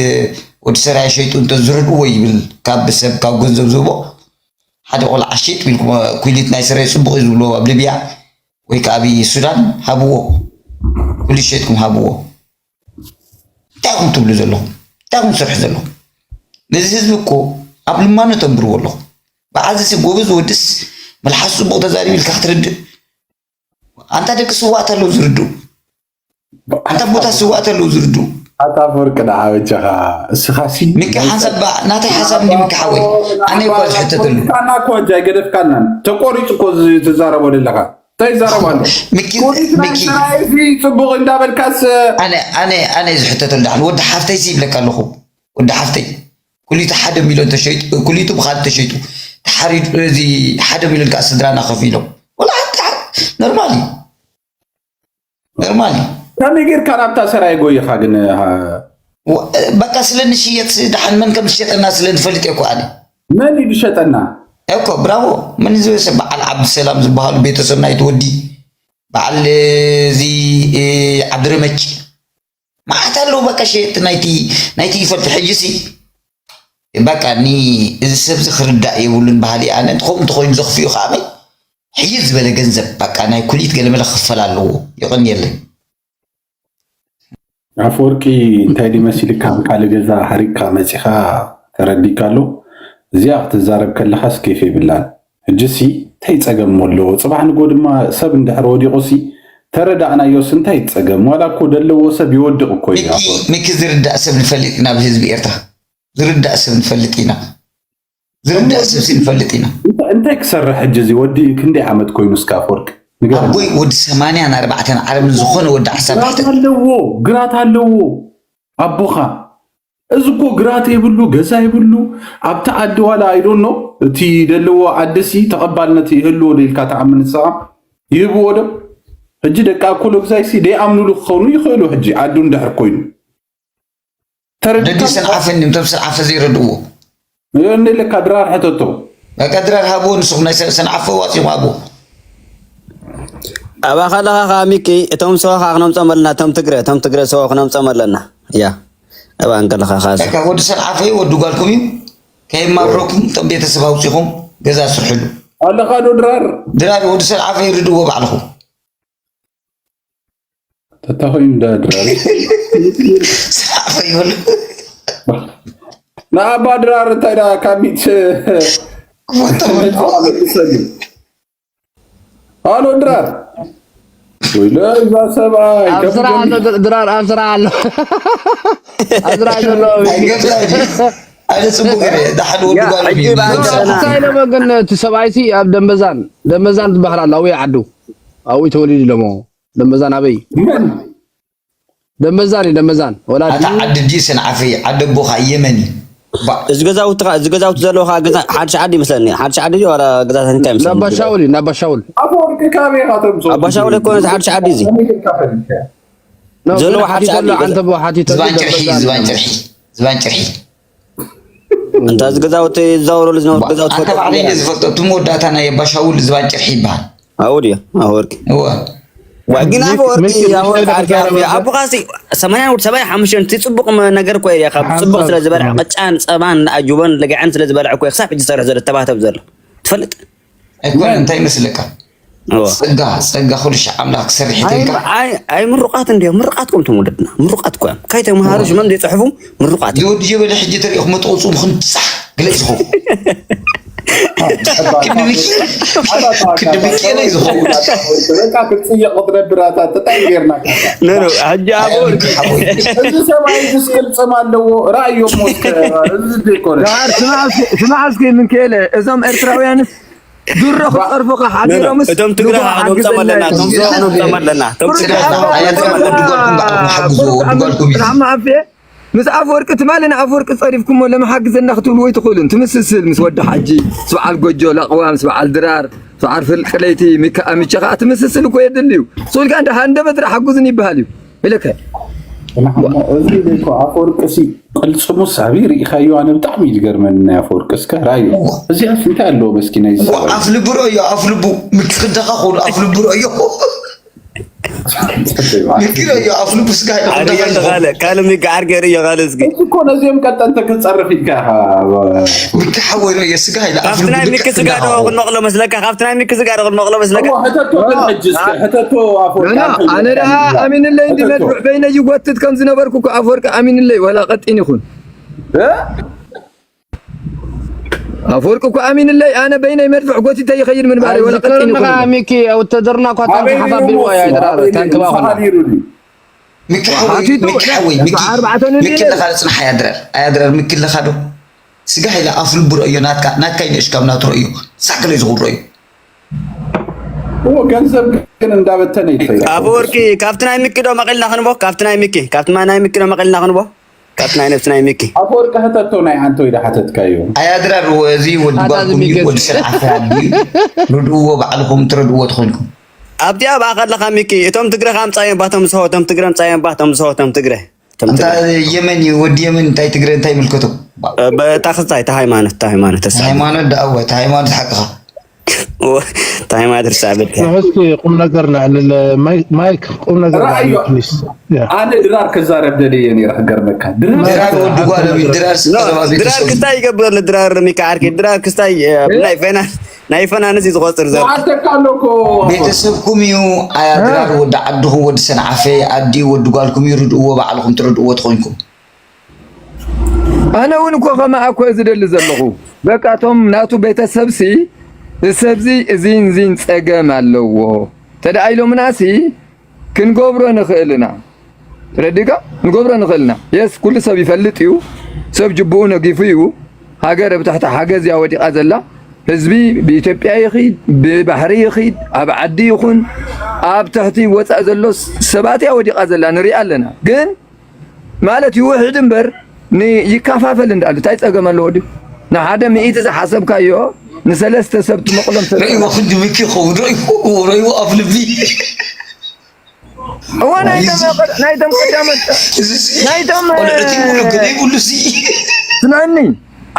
ወዲ ሰራይ ሸይጡ እንተ ዝርድእዎ ይብል ካብ ሰብ ካብ ገንዘብ ዝህቦ ሓደ ቆልዓ ሸይጥ ኢልኩም ኩሊት ናይ ሰራይ ፅቡቕ እዩ ዝብልዎ ኣብ ሊብያ ወይ ከዓ ኣብ ሱዳን ሃብዎ ኩሊት ሸይጥኩም ሃብዎ እንታይ ኢኹም ትብሉ ዘለኹም እንታይ ኢኹም ትሰርሑ ዘለኹም ነዚ ህዝቢ እኮ ኣብ ልማኖ ተንብርዎ ኣለኹም በዓዚ ሲ ጎበዝ ወድስ መልሓስ ፅቡቕ ተዛሪቡ ኢልካ ክትርድእ ኣንታ ደቂ ስዋእ ተለው ዝርድኡ፣ ኣንታ ቦታ ስዋእ ተለው ዝርድኡ። ኣታ ኣፈወርቂ ደኣ በጃኻ፣ እስኻ ሲ-፣ ሚኪ ሓንሳብ ባ-፣ ናተይ ሓሳብ እንዲ ሚኪ ሓወይ፣ ኣነ እኳ ዝሕተተሉ። ፖለቲካና እኮ ሕጂ ኣይገደፍካናን። ተቆሪጹ እኮ ዝ-፣ ትዛረቦ ዘለኻ። እንታይ ይዛረብ ኣሎ? ሚኪ፣ ኮሪት ናይ ሚኪ። ሰራዊት ጽቡቕ እንዳበልካስ ኣነ፣ ኣነ፣ ኣነ ዝሕተተሉ ደሓን ወዲ ሓፍተይ ሲ ይብለካ ኣለኹ። ወዲ ሓፍተይ። ኩሊቱ ሓደ ሚልዮን ተሸይጡ፣ ኩሊቱ ብኻልእ ተሸይጡ። ተሓሪዱ፣ እዚ ሓደ ሚልዮን ከዓ ስድራና ከፊሎም። ወላ ሓንቲ ሓ-፣ ኖርማል እዩ። ኖርማል እዩ። ከመይ ጌርካ ናብታ ሰራየ ጎይኻ ግን፣ ሃ? ወ-፣ በቃ ስለ ንሽየጥ ደሓን መን ከም ዝሸጠና ስለ ንፈልጥ እኮ ኣነ። መን እዩ ዝሸጠና? እኮ ብራቮ። መን እዩ ዝበሰ-፣ በዓል ዓብድሰላም ዝበሃሉ ቤተሰብ ናይቲ ወዲ፣ በዓል እዚ፣ እ፣ ዓብድረመጭ። መዓት ኣለዉ በቃ ሸየጥቲ ናይቲ፣ ናይቲ ይፈልጡ። ሕጂ ሲ በቃ ኒ-፣ እዚ ሰብ እዚ ክርዳእ የብሉን ባህሊ ኣነ። እንተኸምኡ እንተኾይኑ ዘኽፍኡ ከኣ በይ። ሕይል ዝበለ ገንዘብ በቃ ናይ ኩሊት ገለመለ ክኽፈል ኣለዎ። የቐንየለይ። ኣፈወርቂ እንታይ ድዩ መሲልካ፣ ብካልእ ገዛ ሓሪቕካ መጺኻ ተረዲእካ ኣሎ። እዚኣ ክትዛረብ ከለኻስ ኬፍ የብላን። ሕጂሲ እንታይ ጸገም ኣለዎ? ጽባሕ ንግሆ ድማ ሰብ እንድሕር ወዲቑሲ ተረዳእናዮስ እንታይ ጸገም? ዋላ እኮ ደለዎ ሰብ ይወድቕ እኮ እዩ ሚኪ፣ ኣፈወርቂ። ሚኪ ዝርዳእ ሰብ ንፈልጥ ኢና፣ ኣብ ህዝቢ ኤርትራ ዝርዳእ ሰብ ንፈልጥ ኢና። ዝርዳእ ሰብ ሲ ንፈልጥ ኢና። እንተ-፣ እንታይ ክሰርሕ ሕጂ እዚ ወዲ ክንደይ ዓመት ኮይኑ እስከ ኣፈወርቂ? ንገረኒ። ኣቦይ ወዲ ሰማንያን ኣርባዕተን ዓረብን ዝኾነ ወዲ ሓሳብ ግራት ሕተት። ኣለዎ፣ ግራት ኣለዎ ኣቦኻ። እዚ እኮ ግራት የብሉ፣ ገዛ የብሉ። ኣብቲ ዓዲ ዋላ I don't know፣ እቲ ደለዎ ዓዲ ሲ ተቐባልነት ይህልዎ ዶ ኢልካ ትኣምን ንስኻ? ይህብዎ ዶ? ሕጂ ደቂ ኣኮሎ ግዛይ ሲ ደይኣምኑሉ ክኾኑ ይኽእሉ። ሕጂ ዓዱ እንድሕር ኮይኑ። ተረዲእካ ወለዲ ሰንዓፈ እንዲም፣ እቶም ሰንዓፈ ዘይረድእዎ። የኔ ለካ ድራር ሕተቶ። በቃ ድራር ሃብዎ፣ ንስኹም ናይ ሰ-፣ ሰንዓፈ ዋፂኹም ሃብዎ። ኣብኣ ከለኻ ከዓ ሚኪ፣ እቶም ሰው ከዓ ክነምጾም ኣለና፣ እቶም ትግረ፣ እቶም ትግረ ሰው ክነምጾም ኣለና። ያ፣ ኣብኣ እንከለኻ ከዓ በቃ ወዲ ሰንዓፈ እዩ፣ ወዲ ጓልኩም እዩ። ከይማረኩም እቶም ቤተሰብ ኣውፂኹም ገዛ ስርሕሉ። ኣለኻ ዶ ድራር? ድራር ወዲ ሰንዓፈ ይርድእዎ ባዕልኹም። ተታኾይኑ እንዳ ድራር። ሰዓፈ ይበሉ። ንኣባ ድራር እንታይ ደኣ ካብ ሚት ክፈቶም። ኣሎ ድራር። ወይለ እዛ ሰብኣይ ኣብ ስራሕ ኣሎ ድር-፣ ድራር ኣብ ስራሕ ኣሎ። ኣብ ስራሕ ዘሎ ኣይገብራን እዩ። ኣነ ጽቡቅ ገይረ፣ ደሓን ወዲ ያ፣ ጓል ሕጂ እዩ። በዓል ሰላም። እንታይ ኢሎሞ ግን እቲ ሰብኣይሲ ኣብ ደንበዛን፣ ደንበዛን ትበሃል ኣላ፣ ኣብይ ዓዱ? ኣብይ ተወሊዱ ኢሎሞ። ደንበዛን ኣበይ? መን? ደንበዛን እዩ፣ ደንበዛን። ወላዲ ኣታ ዓዲ ድዩ ሰንዓፈ? ዓዲ ኣቦኻ የመን እዩ። ባ- እዚ ገዛውቲ ኸ-፣ እዚ ገዛውቲ ዘለዎ ኸ ገዛ ሓድሽ ዓዲ ይመስለኒ። ሓድሽ ዓዲ ድዩ ዋላ ገዛ እንታይ ይመስለኒ? ናባ ሻውል እዩ፣ ናባ ሻውል። ኣፈወርቂ ካበይ ኢኻ ተምፅኦ? ኣባ ሻውል ኣይኮነን፣ እዚ ሓድሽ ዓዲ እዚ። ከመይ ጌርካ ፈሊጥካዮ? ኖ፣ ዘለዎ ግን ሓድሽ ሓቲተሉ፣ ዓዲ እዩ። ዓንተ ቦ ሓቲተሉ ዝባን ጭርሒ፣ ደንበዛን ዝባን እዩ። ጭርሒ፣ ዝባን ጭርሒ። እንታ እዚ ገዛውቲ ዝዛወረሉ ዝነበሩ ባ-፣ ገዛውቲ ኣንተ ፈልጦ ባዕለይ እንደ ዝፈልጦ፣ እቲ መወዳእታ ናይ ኣባ ሻውል ዝባን ጭርሒ ይበሃል። ኣውድ እዩ፣ ኣወርቂ። እወ። ዋ፣ ግን ምን-፣ ኣፈወርቂ፣ ምን-፣ ኣፈወርቂ ምን-፣ ዓርኪ ኣርኪ፣ ኣቦኻሲ ሰማንያን ወዲ ሰብዓን ሓሙሽተን እቲ ጽቡቕ መ-፣ ነገር እኮ እዩ፣ ካብ ጽቡቕ ሓሳብ። ስለ ዝበልዐ፣ ቅጫን ጸባን ኣጅቦን ለግዐን ስለ ዝበልዐ እኮ እዩ ክሳብ ሕጂ ዝሰርሕ ዘሎ፣ ተባህተብ ዘሎ። ትፈልጥ? ኣይኮነን፣ እንታይ ይመስለካ? እወ። ጸጋ፣ ጸጋ ኩሉ ሻዕ ኣምላኽ ክሰርሕ ኣይ፣ ይተልካ። ኣይ፣ ኣይ፣ ምሩቓት እንድዮም፣ ምሩቓት ኮም እቶም ወለድና፣ ምሩቓት እኮ እዮም። ከይተምሃሩ እወ። ሽሞም ዘይጽሕፉ ምሩቓት እዮም። ዝወዲ ጀበሊ ሕጂ ተሪእኹም መጥቕጹም ክንሳሕ ግለ ይስኹ። ክንዲ ብቂ-፣ ክንዲ ብቂ ኢለ ይዝኸውን። በቃ ክትጽየቕ ክትነብር ኣታ ተጣይ ጌርና። ኖ፣ ኖ፣ ሕጂ ኣብ ኣይ፣ ወርቂ። ሓወይ። እዚ ሰብኣይ እዚ ስቅልጽም ኣለዎ። ራእዮም ሞስከ፣ እዚ ዘይኮነ። ጋር ስማዕ እስኪ፣ ስማዕ እስኪ ምንክኤለ፣ እዞም ኤርትራውያንስ ድሮ ክጸርፉኻ ሓዲሮምስ እቶም ትግረ ንጎ ክነምጾም ሓግዘና ኣለና፣ እቶም ትግረ ክነምጾም ኣለና፣ እቶም ትግረ ክነምጾም ኣለና። ወዲ ጓልኩም ባዕልኩም ሓግዝዎ፣ ወዲ ጓልኩም እዩ። ራማ ኣፍየ፣ ምስ ኣፈወርቂ ትማሊ ንኣፈወርቂ ጸሪፍኩሞ ለመሓግዘና ክትብልዎ ኣይትኽእሉን። ትምስስል ምስ ወዲ ሓጂ፣ ምስ በዓል ጎጆ ላቕዋ፣ ምስ በዓል ድራር፣ ምስ በዓል ፍልቂ ለይቲ፣ ሚካ ኣሚቸ ከኣ ትምስስል እኮ የድሊ እዩ። ስኡልካ እንደ ሃንደበት ደኣ ሓጉዝኒ ይበሃል እዩ። ኢለከ። እሞ እዚ እኮ ኣፈወርቂ ሲ ቅልጽሙስ ኣበይ ርኢኻዮ? ኣነ ብጣዕሚ እዩ ዝገርመኒ ናይ ኣፈወርቂ። እስከ ራእዮ። እዚኣስ እንታይ ኣለዎ መስኪናይ እዚ እዋ፣ ሰብኣይ? ኣፍ ልቡ ርእዮ፣ ኣፍ ልቡ። ምክሪ ክደኻ ኹሉ ኣፍ ልቡ ርእዮ። ምክሪ ርእዮ፣ ኣፍ ልቡ ስጋ ኢሉ ኣርእዮ ክደኻ እንተ ኢሉ። ካለ፣ ካለ ሚካ ዓርኪ ኣርእዮ ካለ እስኪ። እዚ እኮ ነዚኦም ቀጠንተ ክትጸርፍ ኢልካ ኢኻ። ምክሪ ሓወይ ርእዮ፣ ስጋ ኢሉ ኣፍ ካብቲ ልቡ ናይ ልክዕ ሚኪ ስጋ ዶ ክደኻ ኹሉ። ክንመቕሎ መስለካ? ካብቲ ናይ ሚኪ ስጋ ዶ ክንመቕሎ መስለካ? እዋ፣ ሕተቶ ግን ሕጂ እስከ፣ ሕተቶ ኣፈወርቂ፣ ኖ፣ ኖ፣ ኣንተ ኣነ ደኣ ሕተቶ። ኣሚንለይ እንዲ ሕተቶ። መድፍዕ በይነይ ይጎትት ከምዚ ነበርኩ እኮ ኣፈወርቂ ኣሚንለይ፣ ዋላ ቀጢን ይኹን። እ? ኣፈወርቂ እኮ ኣሚንለይ ኣነ በይነይ መድፍዕ ጎቲተ ይኸይድ ምንባረይ ወላ ቀጢን ኣይዝክረኒ ይኹን። ኸዓ ሚኪ፣ ወተደርና እኳ ታንኪ ኣበይ ሓፋ ቢልዋ ነይርዎ? እያ ኣበይ ድራር፣ ነይርዎ? ታንኪ ባኹና። ንስኻ ነይሩኒ። ሚኪ ሓወይ፣ ሚኪ ሓወይ፣ ሚኪ፣ ኣርባዕተ ነይሩ ሚኪ ነይሩ። ኣለኻ፣ ጽናሕ ኣያድረር፣ ኣያድረር ሚኪ ኣለኻ ዶ? ስጋ ኢለ ኣፍ ልቡ ረእዮ፣ ናትካ፣ ናትካ ይንእሽ ካብ ናቱ ረእዮ። ሳክለይ ዝኹን ረእዮ። እዎ፣ ገንዘብ ግን እንዳበተነ ይኸይድ። ኣፈወርቂ፣ ካብቲ ናይ ሚኪ ዶ መቒልና ክንቦ? ካብቲ ናይ ሚኪ፣ ካብቲ ማ-፣ ናይ ሚኪ ዶ መቒልና ክንቦ? ካብቲ ናይ ነብሲ ናይ ሚኪ። ኣፈወርቂ ሕተቶ ናይ ኣንቶይ ዶ ሓተትካዮ? ኣያ ድራር፣ እዚ ወዲ ኣታ ጓልኩም እዩ፣ ዝሚገዝ። ወዲ ሰንዓፈ ኣድዩ። ርድእዎ ባዕልኹም፣ ትረድእዎ ተኾይንኩም። ኣብቲ ኣብኣ ከለኻ ሚኪ፣ እቶም ትግረ ከኣ ምጻዮም ባቶም ዝሆ፣ እቶም ትግረ ምጻዮም ባቶም ዝሆ፣ እቶም ትግረ። እቶም ኣንታ ትግረ። የመን እዩ፣ ወዲ የመን እንታይ ትግረ እንታይ ይምልከቶ? እ፣ በ-፣ እታ ክስታይ፣ እታ ሃይማኖት፣ እታ ሃይማኖት፣ እታ ተሳቢ። ሃይማኖት ደኣ እወ፣ እታ ሃይማኖት ሓቅኻ። እወ፣ እታ ሃይማኖት ርሳዕ በልካ። እስኪ ቁም ነገር ንዕልል፣ ማይ-፣ ማይክ ቁም ነገር ረኣዮ። ንዕልል፣ ፕሊስ። ያ። ኣነ ድራር ክዛረብ ደልየ ነይረ ክገርመካ። ድራር ድራር ወዲ ጓል እዩ፣ ድራር ኖ፣ ስጠረባ ድራር ቤተሰብ። ክስታይ ይገብር ኣሎ፣ ድራር ሚካ ዓርኪ፣ ድራር ክስታይ፣ እ፣ እ? ናይ ፋይናንስ፣ ናይ ፋይናንስ እዩ ዝቆጽር ዘሎ። ይሓተካ ኣሎ እኮ። ቤተሰብኩም እዩ፣ ኣያ እ? ድራር ወዲ ዓድኹም፣ ወዲ ሰንዓፈ፣ ኣዲ ወዲ ጓልኩም እዩ፣ ርድእዎ ባዕልኹም ትረድእዎ ተኾይንኩም። ኣነ እውን እኮ ከማኣ እኮ ዝደሊ ዘለኹ። በቃ እቶም ናቱ ቤተሰብሲ፣ እሰብዚ እዚን እዚን ጸገም ኣለዎ። ተደኣ ኢሎምናሲ፣ ክንገብሮ ንኽእል ኢና። ተረዲእካ? ክንገብሮ ንኽእል ኢና። የስ፣ ኩሉ ሰብ ይፈልጥ እዩ። ሰብ ጅቡኡ ነጊፉ እዩ። ሃገር ኣብ ትሕቲ ሓገዝ እያ ወዲቓ ዘላ። ህዝቢ ብኢትዮጵያ ይኺድ፣ ብባሕሪ ይኺድ፣ ኣብ ዓዲ ይኹን፣ ኣብ ትሕቲ ወጻእ ዘሎ ስ-፣ ሰባት እያ ወዲቓ ዘላ፣ ንሪኣ ኣለና። ግን ማለት ይውሕድ እምበር ን-፣ ይከፋፈል እንዳሉ እንታይ ጸገም ኣለዎ ድዩ? ንሓደ ሚእቲ ዝሓሰብካዮ ንሰለስተ ሰብ ትመቕሎም ሰብ ረእይዎ ክንዲ ሚኪ ይኸውን፣ ረእይዎ፣ ረእይዎ ኣፍ ልቢ። እወ፣ ናይቶም፣ ናይቶም ቀዳሞት፣ እዚ ሲ ናይቶም፣ ቆልዑት ይብሉ፣ ገለ ይብሉ ሲ። ስምዐኒ፣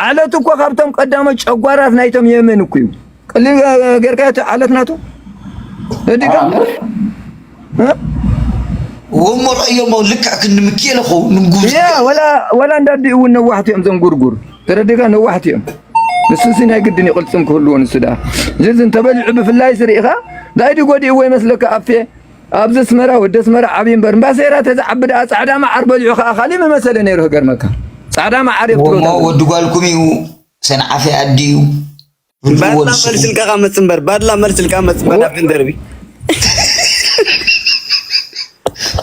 ዓለት እኮ ካብቶም ቀዳሞት ጨጓራት ናይቶም የመን እኮ እዩ። ቅልል ጌርካ እቲ ዓለት ናቱ። ተረዲእካ? ኣምር። እ? ወሞ ረእዮሞ ልክዕ ክንዲ ሚኪ ኣለኹ፣ ንጉስ። ያ፣ ወላ፣ ወላ እንዳዲኡ እውን ነዋሕቲ እዮም እዞም ጉርጉር። ተረዲእካ? ነዋሕቲ እዮም። ንሱ ሲ ናይ ግድን እዩ ቅልጽም ክህልዎ ንሱ ደኣ። ጅዝ እንተበሊዑ ብፍላይ ሲ ርኢኻ፣ ዳይዲ ጎዲእዎ ይመስለካ ኣፌ? ኣብዚ ኣስመራ፣ ወዲ ኣስመራ ዓብዪ እምበር፣ እምባሴራ ተዝዓቢ ደኣ ጻዕዳ መዓር በሊዑ ከኣ ካሊእ ምመሰለ ነይሩ፣ ክገርመካ። ጻዕዳ መዓር እዮም ወሞ ትብሎ ወዲ ጓልኩም እዩ፣ ሰንዓፈ ኣዲ እዩ። ባድላ ርድእዎ ንስኹም። መልስልካ ካ መጽ እምበር፣ ባድላ መልስልካ መጽ እምበር፣ ወ- ኣብ ደርቢ።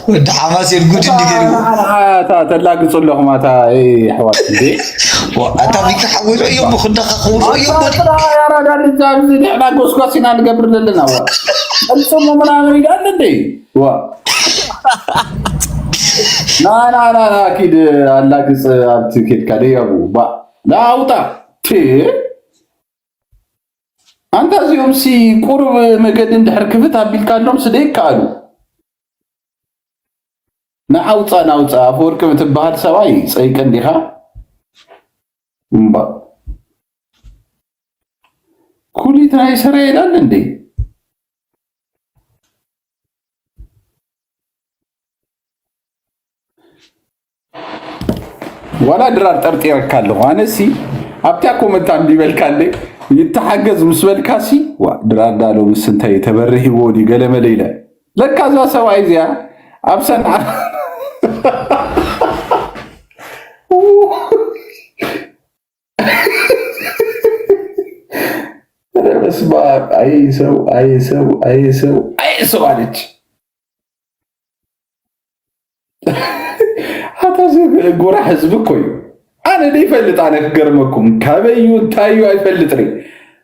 ወዲ ሓማሴን ጉድ እንዲ ገይሩ። ንዓ፣ ንዓ፣ እታ ተላግጹ ኣለኹም፣ ኣታ፣ ኤ፣ ኣሕዋት፣ እንዴ? ዋ፣ ኣታ ሚካ ሓወይ ረእዮ፣ ብኽንዳኻ ክውሮ ኣታ፣ እዮም፣ ወዲ። ኣታ፣ ያራዳ ልጅ፣ ኣብዚ ንሕና ጎስጓስ ኢና ንገብር ዘለና፣ ዋ። ቅልጽሙ ምናምን ይላል እንዴ? ዋ። ና፣ ና፣ ና፣ ና፣ ኪድ ኣላግጽ ኣብቲ ኬድካ ደያቡ። ባ፣ ና፣ ኣውጣ። ቲ። ኣንታ እዚኦም ሲ ቁሩብ መገዲ እንድሕር ክፍት ኣቢልካሎም ሲ ደይከኣሉ። ንዓውፃ ናውፃ ኣፈወርቂ ብትበሃል ሰብኣይ ፀይቀ እንዲኻ? እምባ። ኩሊት ናይ ስረ ይላል እንዴ? ዋላ ድራር ጠርጢረካ ኣለኹ። ኣነሲ ኣብታ ኮመንት ኣንቢበልካ እንዴ ይተሓገዝ ምስ በልካሲ፣ ዋ፣ ድራር ዳሎ ምስ እንታይ ተበርሂዎ ድዩ ገለመለ ኢለ። ለካ እዛ ሰብኣይ እዚኣ ኣብ ሰንዓ ኧረ በስመ ኣብ። ኣየ ሰው፣ ኣየ ሰው፣ ኣየ ሰው፣ ኣየ ሰው ኣለች። ኣታ እዚ ጎራ ህዝቢ እኮ እዩ። ኣነ ዘይፈልጥ ኣነ ክገርመኩም ካበይ እዩ እንታይ እዩ ኣይፈልጥን እየ።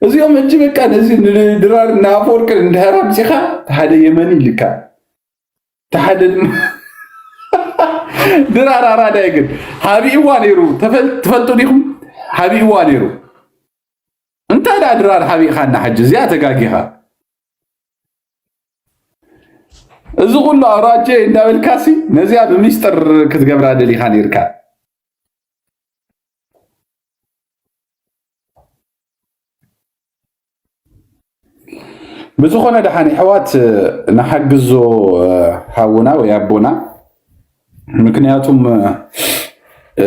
እዚኦም ሕጂ በቃ ነዚ ንድራር ንኣፈወርቂ እንድሕር ኣምፂኻ ሓደ የመኒ ኢልካ። እቲ ሓደ ድማ ድራር ኣራዳ እዩ ግን ሓቢእዋ ነይሩ። ተፈል-፣ ትፈልጡ ዲኹም? ሓቢእዋ ነይሩ። እንታይ ደኣ ድራር ሓቢእኻና ሕጂ? እዚኣ ተጋጊኻ። እዚ ኩሉ ኣውራጀ እንዳበልካሲ ነዚኣ ብሚስጥር ክትገብራ ደሊኻ ነይርካ። ብዝኾነ ደሓን የሕዋት ንሓግዞ፣ እ፣ ሓውና ወይ ኣቦና። ምክንያቱም፣ እ፣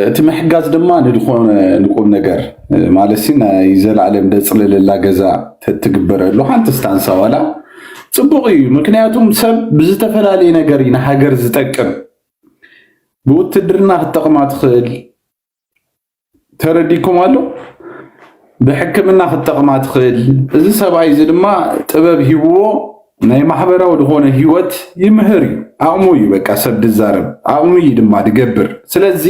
እቲ ምሕጋዝ ድማ ንድኾነ ንቁም ነገር፣ እ፣ ማለትሲ ናይ ዘላለም ደጽለለላ ገዛ ተትግበረሉ ሓንቲ ስታንሳ ዋላ ጽቡቕ እዩ። ምክንያቱም ሰብ ብዝተፈላለየ ነገር እዩ ንሃገር ዝጠቅም። ብውትድርና ክትጠቕማ ትኽእል፣ ተረዲኩም ኣሎ። ብሕክምና ክትጠቕማ ትኽእል። እዚ ሰብኣይ እዚ ድማ ጥበብ ሂብዎ ናይ ማሕበራዊ ዝኾነ ህይወት ይምህር እዩ። ኣቕሙ እዩ በቃ ሰብ ድዛረብ፣ ኣቕሙ እዩ ድማ ድገብር። ስለዚ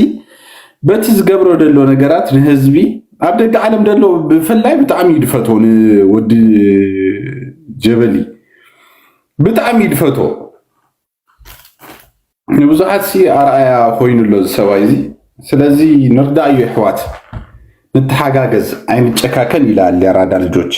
በቲ ዝገብሮ ዘሎ ነገራት ንህዝቢ ኣብ ደገ ዓለም ዘሎ ብፍላይ ብጣዕሚ እዩ ድፈትዎ ንወዲ ጀበሊ፣ ብጣዕሚ እዩ ድፈትዎ። ንብዙሓት ሲ ኣርኣያ ኮይኑ ኣሎ እዚ ሰብኣይ እዚ። ስለዚ ንርዳእ እዩ ኣሕዋት፣ ንተሓጋገዝ፣ ኣይንጨካከን ይላል የራዳ ልጆች።